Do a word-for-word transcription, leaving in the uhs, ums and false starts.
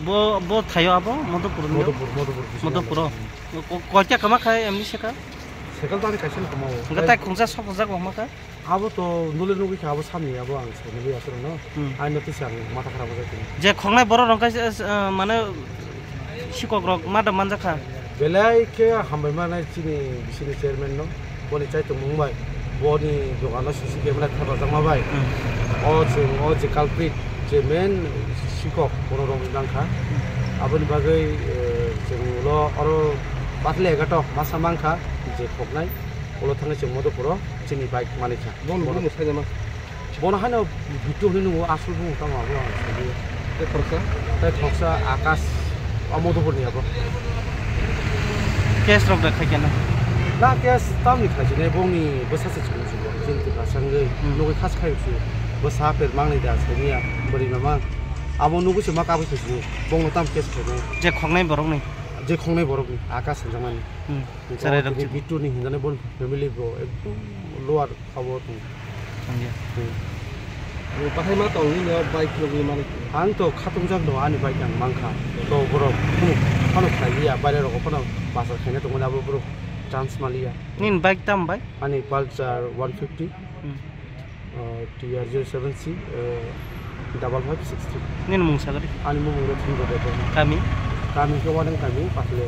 Bo, bo thaio abo Madhupur ni? Madhupur, Madhupur, Madhupur. Ko-, koita kama khai emni seka? Sekal tani kaisa ni kama o. Hingke tai khungsa sok jak wngma kha? Abo to nule nugwi kha abo samni abo ang saimali aswrwng no. Hmm. Aino tisa ang mata kharap wngkha tini. Je khongnai borok rok khe, eh, mane sikok rok ma da manjak kha? Belai khe hambai manai chini bisini chairman no. Boni chaitongmung bai, boni dogano C C camera thepajakma bai. Hmm. O chwng o je culprit, je main sikok, bono romwi mankha. Aboni bagwi, eh, chwng ulo oro Pathle Egato masa mankha, je khoknai, ulo thangwi chwng Madhupuro chini bike manikha. Bono, bono, bono saida ma? Bono haino bitu hwnwi nungo, asol bumung tamo abo ang saimanya. Tei khoroksa? Tei khoroksa Akash, o Madhupurni abo. Case rok da khaikhe na? Na, case tamni khlaisini, bongni bwsa se chikon chikon, chini Tiprasa wngwi, hmm, nugwi khas khai rwksu, bwsa per mangni da saimanya, bwrwi mama. Abo nugwi se ma kabwi khaisini, bongno tam case khlainai. Je khoknai borokni? Je khoknai borokni, Akash hinjakmani. Hmm. Bo chwrai rok tini chuk- Bittu ni hinjani bon family bo ekdom lower khabo tong. Tongya. Hmm. Bo bahai ma tong nini o bike rogwi mani. Ang to khatungjak no ani bike ang mankha. To borok phano, phano khlai liya, baire rok phano bazar khaina tongmani abo borok chance maliya. Nini bike tam bai? Ani Pulsar one fifty. Hmm. Uh, T R zero seven C, uh, double five six three. Nini mung sagari? Ani mung mung Rothin Bodai. Kami? Kami ke Wadang kami, Pathle.